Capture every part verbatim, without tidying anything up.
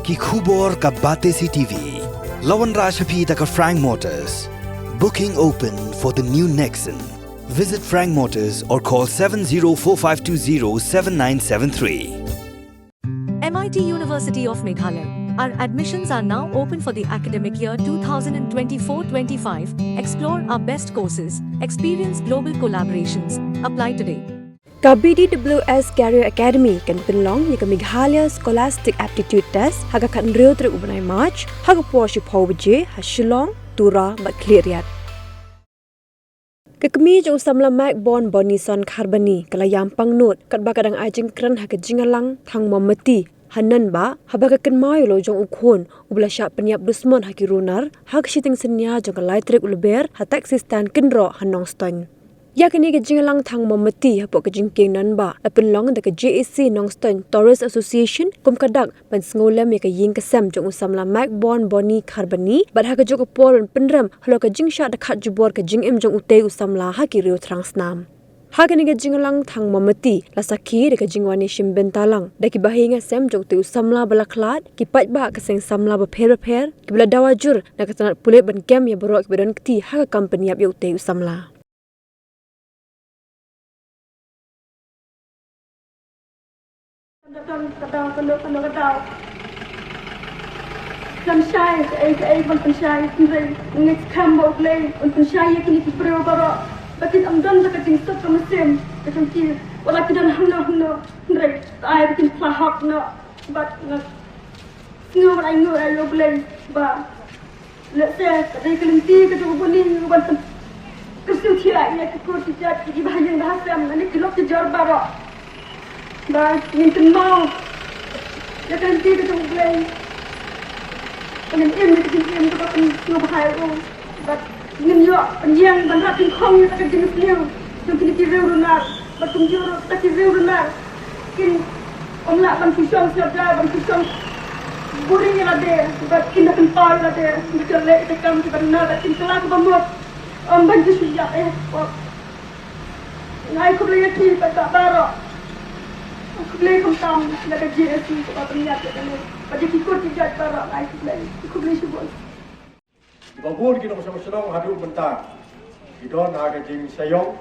Ki khubor ka Batesi T V. La wanrah sha phi da ka Frank Motors. Booking open for the new Nexon. Visit Frank Motors or call seven zero four five two zero seven nine seven three. M I T University of Meghalaya. Our admissions are now open for the academic year two thousand twenty-four twenty-five. Explore our best courses, experience global collaborations. Apply today. Ka B D W S Career Academy kan pynlong ïa ka Meghalaya Scholastic Aptitude Test ha ka khathynriew tarik u bnai March ha ka por shiphew baje ha Shillong, Tura bad Khliehriat. Ka kmie jong u samla Mike Born Bonison Kharbani ka la ïam pangnud katba ka dang ai jingkren ha ka jingïalang thang mombati ha Nanbah, haba ka kynmaw ïa u lok jong u khun uba la shah pynïap dusmon ha ki runar ha ka shiteng synñia jong ka lai tarik u Lber ha taxi stand kynroh ha Nongstoiñ. Ïa kane ka jingïalang thang mombati hapoh ka jingkieng Nanbah la pynlong da ka J A C Nongstoiñ Tourist Association kum ka dak ban sngewlem ïa ka ïing ka sem jong u samla Mike Born Bonnie Kharbani bad ha kajuh ka por ban pynrem halor ka jingshah da khat jubor ka jingim jong utei u samla ha ki riew thrang snam. Ha kane ka jingïalang thang mombati la sakhi da ka jingwan ïashim bynta lang da ki bahaïing hasem jong utei u samla ba la khlad, ki paidbah ka seng samla bapher bapher kiba la dawa jur na ka tnat pulit ban kem ïa baroh kiba don kti ha ka kam pynïap ïa utei u samla. Ka daw, ka daw, ka daw, ka daw, ka daw. Pynshai, kaei, kaei ban pynshai, hynrei nga ngeit skhem ba U Blei un pynshai ïa kine ki briew baroh. Ba kin ym don da ka jingsuk ka mynsiem ka jong ki. Wat la ki don hangno hangno, hynrei ai ba kin phla hok noh. Bad nga sngew ban ai nguh ïa U Blei ba lehse ka dei ka lynti ka jong U Blei uban pynkyrsiew thiah ïa ki kur ki jait, ïa ki bahaïing bahasem, lane ki lok ki jor baroh. Ba ngin kynmaw ïa ka lynti ka jong U Blei. Ba ngin im ïa ka jingim kaba pynsngewbha ïa u. Bad ngin ïoh pynïeng ban rat dyngkhong ïa ka jingsniew jong kine ki riew runar. Bad kumjuh ruh kita ki riew runar kin ym lah ban pynshong sngewbha, ban pynshong buhrieh ïa lade, bad kin da pynpaw ïa lade, ba kin leh ïa ki kam kiba duna, bad kin kylla kaba mut. Ym ban ju shu ïap eh. Nga ai khublei ïa ki paidbah baroh. Khublei khamtam ïa ka J A C kaba pynïap ïa kane, bad ïa ki kur ki jait baroh nga ai khublei. Khublei shibun. Kiba bun ki nongshong shnong haduh mynta ki don ha ka jingshah ïong,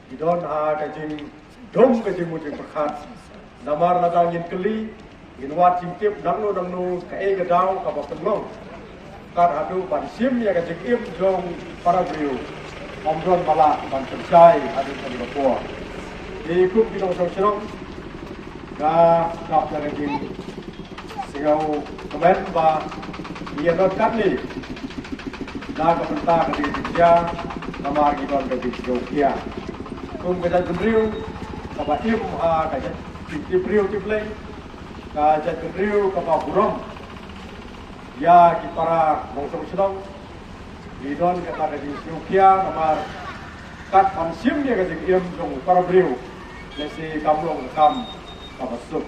ki don ha ka jingdum ka jingmut jingpyrkhat. Namar lada ngin kylli, ngin wad jingtip nangno nangno kaei ka daw kaba pynlong. Kat haduh ban shim ïa ka jingim jong para briew, ym don ba lah ban pynshai haduh kane ka por. Te kum ki nongshong shnong, nga dap ïa ka jing sngewkmen ba ngi ïa don katne na ka bynta ka dei ka jia, namar ngi don ka dei ka jia. Kum ka jaitbynriew kaba im ha ka jait, tip briew tip lei, ka jaitbynriew kaba burom ïa ki para nongshong shnong, ngi don kata ka jingsngewkhia namar kat ban shim ïa ka jingim jong para briew, lehse kam long ka kam kaba suk.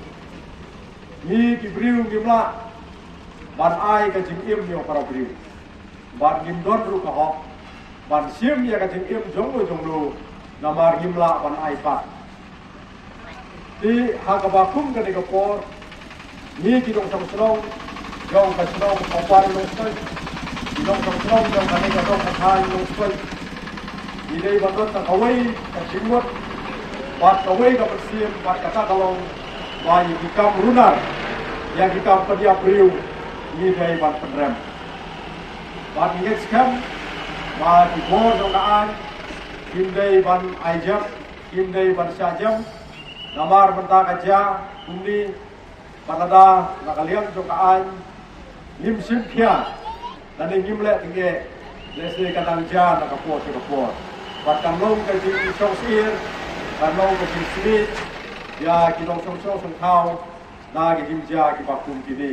Ngi ki briew ngim lah ban ai ka jingim ïa para briew. Bad ngim don ruh ka hok ban shim ïa ka jingim jong u jong u namar ngim lah ban ai pat. Te ha kaba kum kane ka por, ngi ki nongshong shnong jong ka shnong Upper Nongstoiñ, ki nongshong shnong jong kane ka dong ka thaiñ Nongstoiñ, ngi dei ban don tang kawei ka jingmut bad kawei ka mynsiem, bad kata ka long ba ïa ki kam runar, ïa ki kam pynïap briew, ngi dei ban pynrem. Bad ngi ngeit skhem ba ki bor jong ka aiñ kim dei ban ai jep, kim dei ban shah jem. Namar mynta ka jia kumne, bad lada na ka liang jong ka aiñ ngim shim khia lane ngim leh tyngeh, lehse kan nang jia na ka por sha ka por. Bad kan long ka jingshong syier, kan long ka jingsmit ïa ki nongshong shnong shong thaw na ka jingjia kiba kum kine.